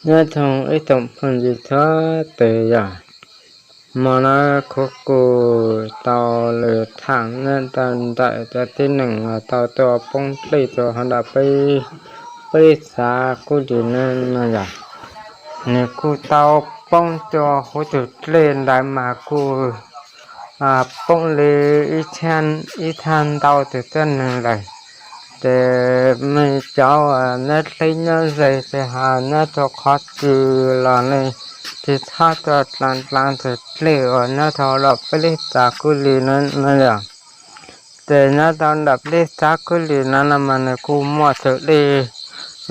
Nyob zoo ib tsoom phooj ywg sawv daws yom, hmo no kuv kuj tau los tham nyob rau ntawm cov tib neeg uas tau tuaj poob dlej rau hauv nram peb, peb xav Kub Lis no yom. Nws kuj tau poob rau huv tus dlej ntawd mas kuj poob li ib txhiab ntau tus tib neeg lawm. Ces mej cov nyob deb nyob ze ces ho nyob rau qhov twg los nej tsis txhob tuaj dlaag dlaag tus dlej uas nyob rau nram peb lub txaj Kub Lis no yom. Ces nyob rau nram peb lub txaj Kub Lis no no mas nws kuj muaj tus dlej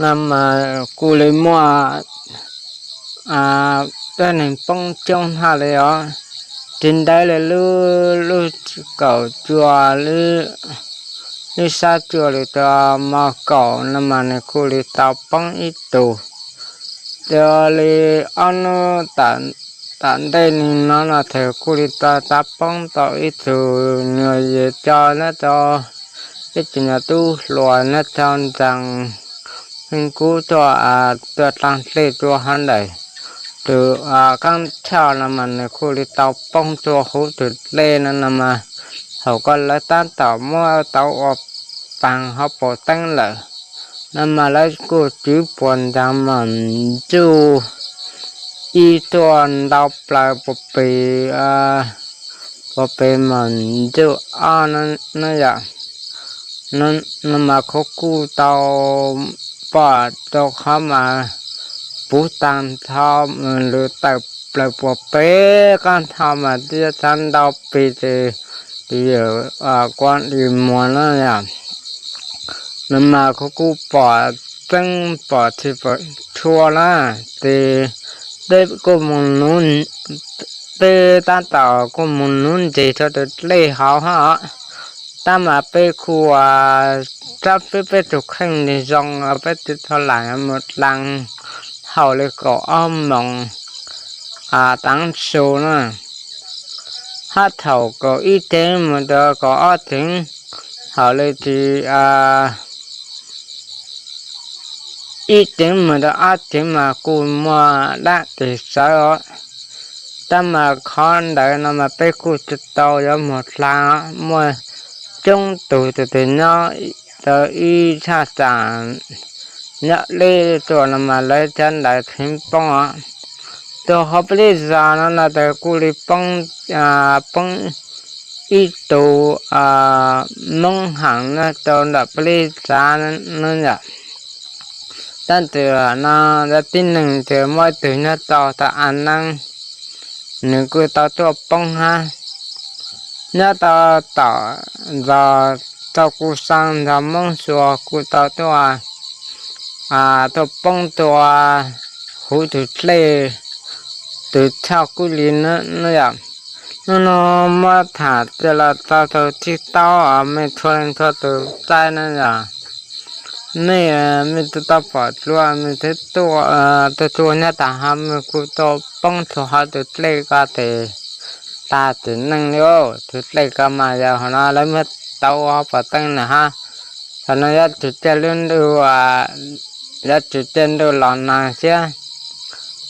no mas kuj li muaj tib neeg poob coob haj li os. Tsis ntev li lub, lub kaum cuaj, lub sab cuaj li rau mos kaum no mas nws kuj li tau poob ib tug. Ces li ob hnub tam ntej no no tes kuj li tau poob tau ib tug nyuam yaus coj nyob rau ib tug nyuam tub hluas nyob rau nraag Heej Kub tuaj, tuaj dlaag dlej rau hauv ntawm tus kaab choj no mas nws kuj li tau poob rau huv tus dlej no no mas thaum ko lawv tab tom muab tau ua paag hauv paus teeb lawm no mas lawv kuj tswv puas ntaag mas ntsuj ib tuaj ntau plaws puag pem, puag pem mas ntsuj ob no yom. No mas kuv kuj tau pom rau qhov mas puv taag nrho lug tawm plaws puag pem qaab nrho mas twb txog ntau pes ces tus yawg Kuab Lis Muas no yom. No mas kuv kuj pom tseeb pom tsis pom tshua na, ces peb kuj moog nuv, peb tab tom kuj moog nuv ntses rau tus dlej hauv hab, tab mas peb kuj rab peb, peb tug kheej zoo, peb tsi tau lam moog dlaag haum li kaum ob moos taav su na, hab thaum kaum ib teev moog rau kaum ob teev, haum li tsi ib teev moog rau ob teev mas kuj muaj dab tsi sawv os. Tab mas qhov ntawd no mas peb kuj tsi tau yuav moog dlaag, muaj coob tug tus twg nyob rau ib thaj tsam nyob deb tuaj no mas lawv cov ntawd theev poob os. Tuaj hauv peb lub zos no no tes kuj li poob, poob ib tug Moob Haam nyob rau ntawm peb lub txaj no yom. Tab sis no cov tib neeg ces muaj ib tug nyob rau tom A Neeb, nws kuj tau tuaj poob hab. Nyob rau tom ntxog rau kuv xaa ntxog Moob Xua kuj tau tuaj, tuaj poob rua huv tus dlej, tus txaj Kub Lis no yom. Nub no muab tham tas los tau tug txij tau, mej txhua leej txhua tug saib no yom. Mej, mej tsi tau pom dlua mej thiaj tuaj, tuaj tuaj nyob tas hov mej kuj tuaj poob rua huv tus dlej ko tes tas tim neej li. Tus dlej ko mas yog hov no lawv muab tau ua hauv pas teeb na hab. Thaum no yuav tsis caij lub ntuj, yuav tsis caij ntuj los naag thiab.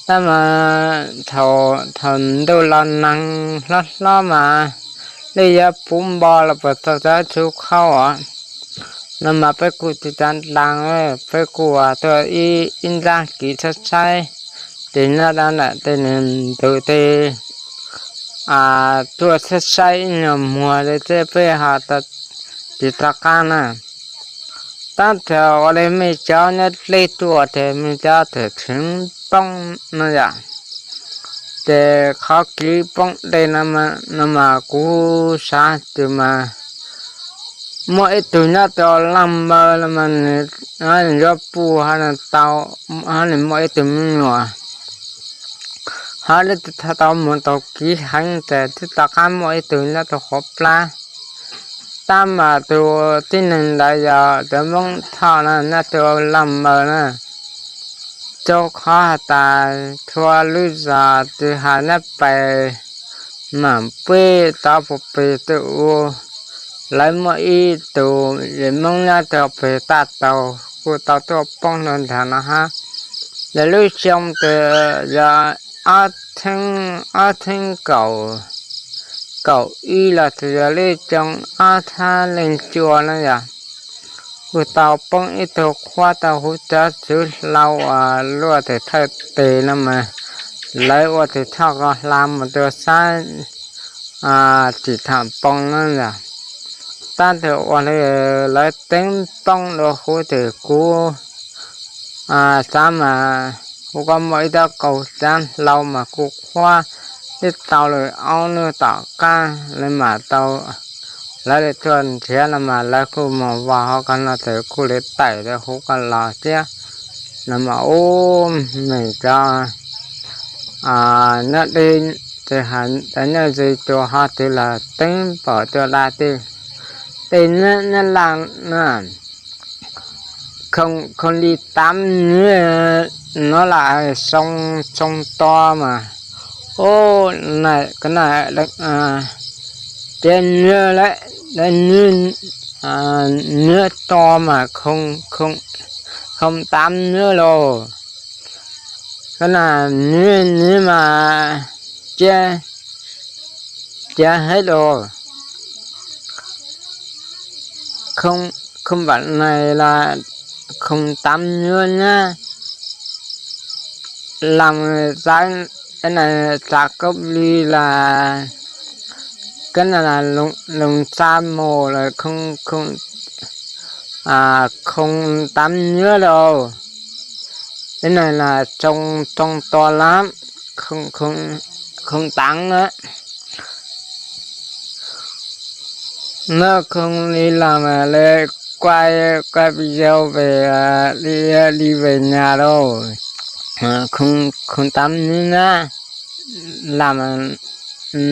Tab mas thaum ntuj los naag hlob hlob mas lub yuav puv npo los puas tau txav tsuv khaub os. No mas peb kuj tsi tau dlaag, peb kuj tuaj ib nrab kiv saib saib, ces nyob rau ntawm tej nws ntug tej tuaj saib saib ib nyuag muag li thiab peb ho tsis rov qaab na. Tab sis ua li mej cov nyob dlej tuaj ces mej cov tseem theev poob no yom. Ces qhov kev poob dlej no mas kuv xav tias mas muaj ib tug nyob rau Laj Maw no mas nws yuav puj hab, nws muaj ib tug me nyuam, hab lawv tau moog tau kev heev ces twb rov qaab muaj ib tug nyob rau Huav Plab. Tab mas tus tib neeg ntawd yog cov Moob Thoj na nyob rau Laj Maw na. Rau qhov has tas txhua lub zos tsis has nyob pem Maam Peb tov puag pem teb u, lawv muaj ib tug yawg Moob nyob rau pem taj taug kuj tau tuaj poob rau nraag no hab. Yog lub xyoo twg yog ob txhiab, ob txhiab kaum, kaum ib los twg yog lub xyoo ob txhiab leej cuaj na yog, kuj tau poob ib tug qhuab tau huv cov txwv hlau uas luaj tus thawj tes no mas, lawv ua tus choj ko hla mus rau sab tim tham poo na yog. Tab tus ua li lawv teeb poob dua huv tus kuv xav mas, kuv kuj muaj ib rab kaus cab hlau mas kuj qhuab tib tau li ob hnub tom qab li mas tau, lawv li tuaj nrhiav no mas lawv kuj mus vos hauv ko no tus kuj li tawm rau huv ko los thiab no mas ub, meem cov nyob deb, cov nyob ze cua hov twg los teeb pom cua daj tej, tej nyob Nyab Laj na, khoo li tav nyiab no lam xoo, xoo to mas, ub, na, tias nyiab lawm, nyiab to mas khoo tav nyiab lauj. Koj na, nyiab, nyiab mas cia, cia hab lauj. Khoo npaum nais los khoo tav nyiab nyab, lam xav, na, xav kaub li los, koj na, loos xav mus los khoo, khoo tav nyiab lauj. Ib na los tsoo, tsoo to lab, khoo tav na. Noj khoo li los mas lawv kuaj, kuaj video ve li, li ve nyas lauj. Khoo tav nyiab na, lam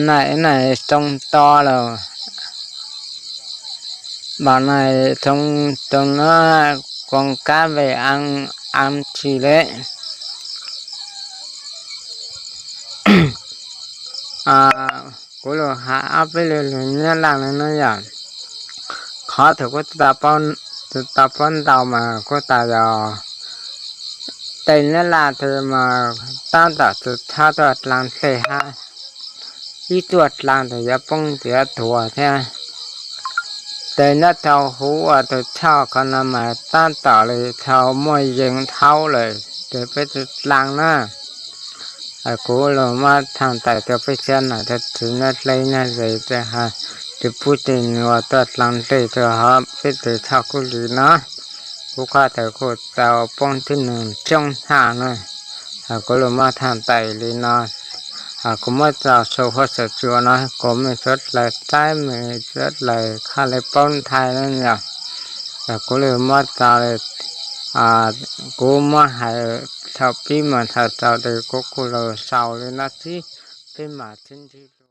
nais, nais tsoo to lauj. Npaum nais tsoo, tsoo no, koos kab ve, a, tsis le. Kuv lug has ob peb lug lug Nyab Laj no yog, qhov thaum kuv tsis tau paub ntau mas kuv tas yog tes Nyab Laj tes mas tab tom tus thawj tuaj dlaag dlej hab, ib tuaj dlaag tes yuav poob yuav tuag thiab. Tes nyob rau huv ua tus choj ko no mas tab tom li tau muaj yees thaub lawm tes peb tsis dlaag na. Kuv lug muab thaaj tawm rau peb sab nam rau txiv nyob dleb nyob ze tes ha, tes pub tes nws ua tuaj dlaag dlej rau hov peb tes choj kuj li no. Kuv qhov tawm kuj tau poob tib neeg coob tshaj na. Kuv lug muab thaaj tawm li no, kuv muab tso sau huab saum cua no kom mej suav dlawg saib, mej suav dlawg kho le paub nthaij na yog. Kuv lug muab tso, kuv muab hais thaum pib mas thaum txaus tes kuv kuj lug sau li no xwb, peb mam sib ntsib.